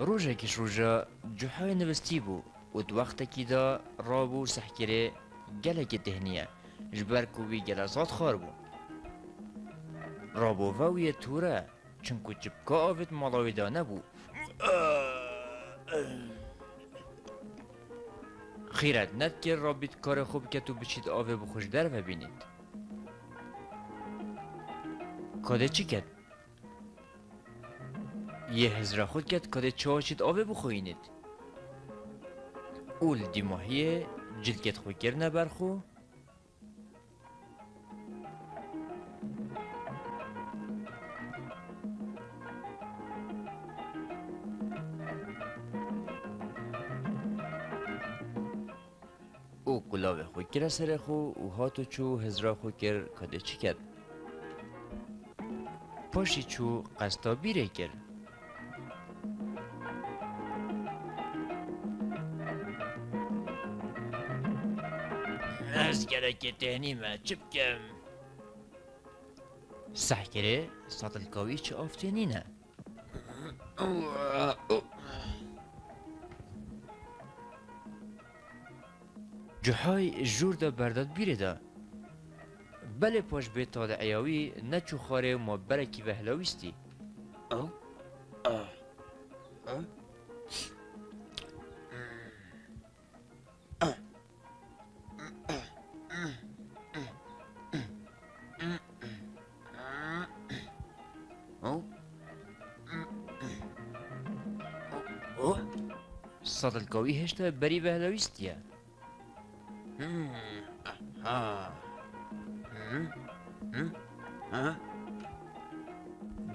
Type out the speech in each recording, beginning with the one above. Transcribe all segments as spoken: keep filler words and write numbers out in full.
Rojekî ji roja Cuhayê nivistî bû û di wextekî de rabû sehkirê gelekî têhniye, ji ber ku wî gele zad xwar bû. Rabû ve wî yê tûre, çinku çipka avê di mala wî de nebû. Xîret nedikir rabît karê xwe biket û biçît avê bi xwe ji derve bînît. Kadê çi ket? Yê hizra xwe ket, kadê çawa çît avê bixwînit. Û li dîmahiyê cilkêt xwe kirine ber xwe. Û kulavê xwe kire serê xwe û hat û çû hizra xwe kir, kadê çi ket. Paşî çû qesta bîrê kir. Ez gelekî têhnî me, çi bikim? Sehkirê, satilka wî çi av tê nîne. Cuhay jûr de berda di bîrê de. Belê paş bê tadi'eya wî neçû xwarê û ma berekî ve hilawîstî. Sadilka wî hêşta berî ve hilawîstiye. Hmm, aha. Hmm, hmm, ha?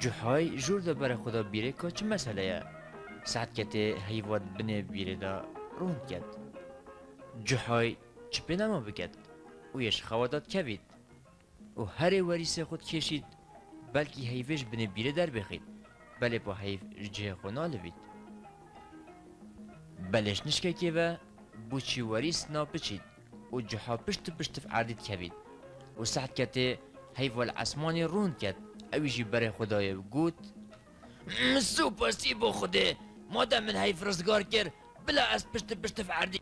Cuhay jûr de berê xwe de bîrê ka çi mesele ye. Saetketê heyva di binê bîrê de rûn ket. Cuhay çi pê nema biket û yê ji xewa de dikevît û herê werîsê xwe dikêşît, belkî heyvê ji binê bîrê derbêxît, belê pa heyv ji cihê xwe nalivît. Belê ji nişkekê ve bû çî werîs napiçît û cuha pişt û pişt erdî dikevît û saetketê heyva li esmanê rûn ket, ewî jî berê xwe dayê û got, Min sopasî bo Xwedê, madem min heyv rizgar kir, bila ez pişt û pişt erdî